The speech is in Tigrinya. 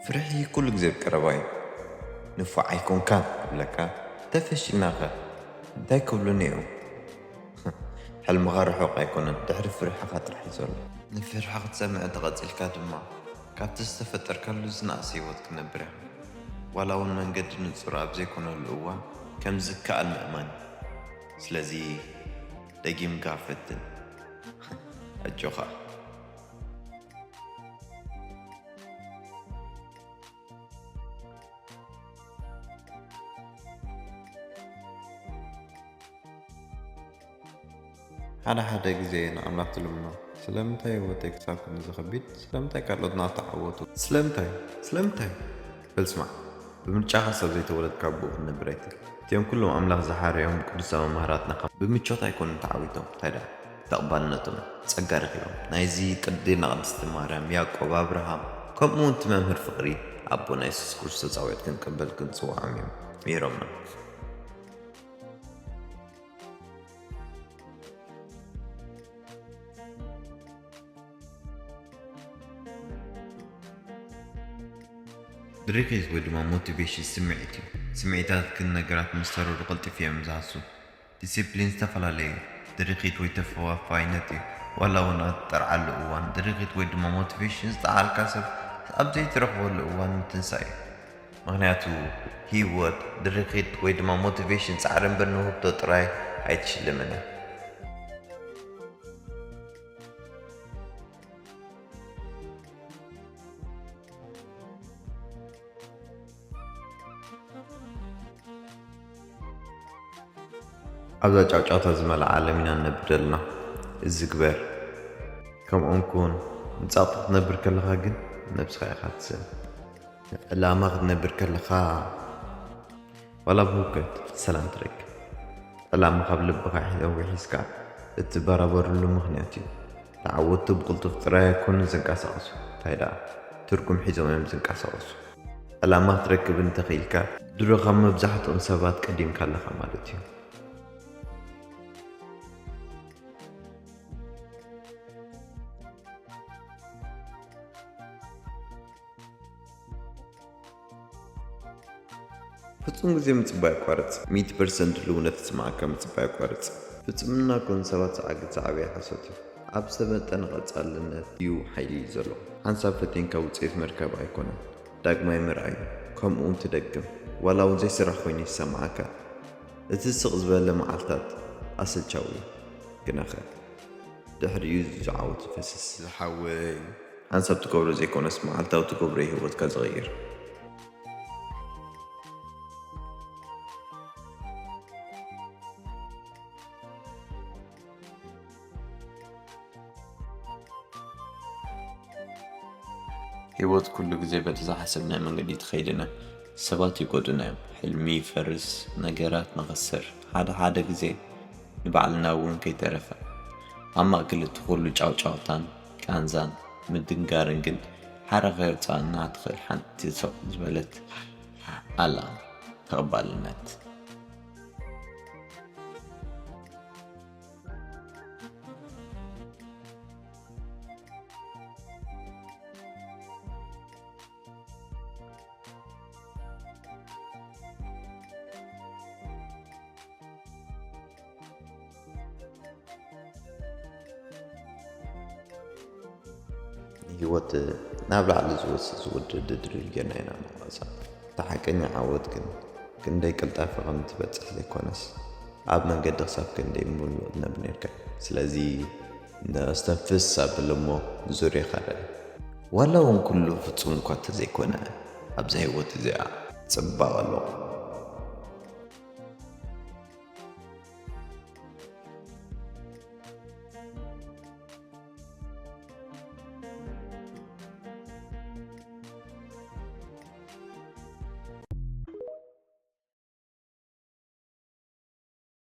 ፍርሒ ኩሉ ግዜ ኣብ ቀረባ እዩ። ንፉዕ ኣይኮንካን ክብለካ፣ ተፈሺልናኸ እንታይ ክብሉኒ እዮም? ሕልምኻ ርሑቕ ኣይኮነን፣ ድሕሪ ፍርሕኻ ጥራሕ እዩ ዘሎ። ንፍርሒ ክትሰምዕ እንተቐጺልካ ድማ፣ ካብቲ ዝተፈጠርካሉ ዝነኣሰ ህይወት ክትነብር ኢኻ። ዋላ እውን መንገዲ ንጹር ኣብ ዘይኮነሉ እዋን፣ ከም ዝከኣል ምእማን እዩ። ስለዚ ደጊምካ ፈትን። ኣጆኻ። ሓደ ሓደ ግዜ ንኣምላኽ ትልምኖ፣ "ስለምንታይ ህይወተይ ክሳብ ክንድዚ ከቢድ? ስለምንታይ ካልኦት ናተዓወቱ? ስለምንታይ? ስለምንታይ?" በል ስማዕ፣ ብምርጫኻ ሰብ ዘይተወለድካ ኣቦኡ ክትነብር ኣይትል። እቲኦም ኩሎም ኣምላኽ ዝሓረዮም ቅዱሳን መምህራትና ካብ ብምቾት ኣይኮኑን ተዓዊቶም። እንታይ ደኣ? ተቐባልነቶም ጸጋ ረኺቦም። ናይዚ ቅድና ቅድስቲ ማርያም፣ ያዕቆብ፣ ኣብርሃም፣ ከምኡ እውን እቲ መምህር ፍቕሪ ኣቦና የሱስ ክርስቶስ ጻውዒት ክንቅበል ክንጽውዖም እዮም ነይሮምና። ድሪኺት ወይ ድማ ሞቲቬሽን ስምዒት እዩ። ስምዒታትክን ነገራት ምስ ተረዱ ቀልጢፍ እዮም ዝሃሱ። ዲሲፕሊን ዝተፈላለየ እዩ። ድሪኺት ወይ ተፈዋፋይነት እዩ። ዋላ እውን ኣብ ትጠርዓሉ እዋን፣ ድሪኺት ወይ ድማ ሞቲቬሽን ዝጠዓልካ ሰብ ኣብ ዘይትረኽበሉ እዋን ምትንሳእ እዩ። ምኽንያቱ ህይወት ድሪኺት ወይ ድማ ሞቲቬሽን ጻዕሪ እምበር ንውህብቶ ጥራይ ኣይትሽልምን እያ። ኣብዛ ጫውጫውታ ዝመልኣ ዓለም ኢና ንነብር ዘለና። እዚ ግበር፣ ከምኦም ኩን። ንጻቕጢ ክትነብር ከለኻ ግን ነብስኻ ኢኻ ትስእን። ዕላማ ክትነብር ከለኻ ዋላ ብህውከት ሰላም ትረክብ። ዕላማ ካብ ልብኻ ሒዘ ወይ ሒዝካ እትበራበረሉ ምኽንያት እዩ። ተዓወትቲ ብቕልጡፍ ጥራይ ኣይኮኑን ዝንቀሳቐሱ፣ እንታይ ደኣ ትርጉም ሒዞም እዮም ዝንቀሳቐሱ። ዕላማ ክትረክብ እንተኽኢልካ ድሮ ካብ መብዛሕትኦም ሰባት ቀዲምካ ኣለኻ ማለት እዩ። ፍጹም ግዜ ምጽባይ ኣቋርጽ። ሚእቲ ፐርሰንት ድልውነት ዝስምዓካ ምጽባይ ኣቋርጽ። ፍጹምና ኮን ሰባት ዝዓግት ዝዓበየ ሓሶት እዩ። ኣብ ዝተመጠነ ቀጻልነት እዩ ሓይሊ ዘሎ። ሓንሳብ ፈቲንካ ውጽኢት ምርካብ ኣይኮነን፣ ዳግማይ ምርኣይ እዩ። ከምኡ እውን ትደግም። ዋላ እውን ዘይስራሕ ኮይኑ ይሰምዓካ። እቲ ስቕ ዝበለ መዓልታት ኣሰልቻዊ እዩ። ግናኸ ድሕሪኡ ዝዓወት ይፈስስ። ዝሓወይ፣ ሓንሳብ ትገብሮ ዘይኮነስ መዓልታዊ ትገብሮ እዩ ህይወትካ ዝቕይር። ህይወት ኩሉ ግዜ በቲ ዝሓሰብናዮ መንገዲ ትኸይድና። ሰባት ይጎዱና እዮም። ሕልሚ ይፈርስ፣ ነገራት ንኸስር። ሓደ ሓደ ግዜ ንባዕልና እውን ከይተረፈ። ኣብ ማእከል እቲ ኩሉ ጫውጫውታን ቃንዛን ምድንጋርን ግን ሓራ ከየውጽኣና ትኽእል ሓንቲ ስቕ ዝበለት ኣላ፣ ተቐባልነት። ህይወት ናብ ላዕሊ ዝወስድ ዝወርድ ድድሪል ጌርና ኢና ንጓሳ። እቲ ሓቀኛ ዓወት ግን ክንደይ ቅልጣፈ ከም ትበጽሕ ዘይኮነስ፣ ኣብ መንገዲ ክሳብ ክንደይ ምሉእ ትነብር ኔርካ። ስለዚ ንእስተንፍስ ኣብለሞ ንዙርያኻ ርኣ። ዋላ እውን ኩሉ ፍጹም እኳ እንተዘይኮነ፣ ኣብዛ ህይወት እዚኣ ጽባቐ ኣሎ።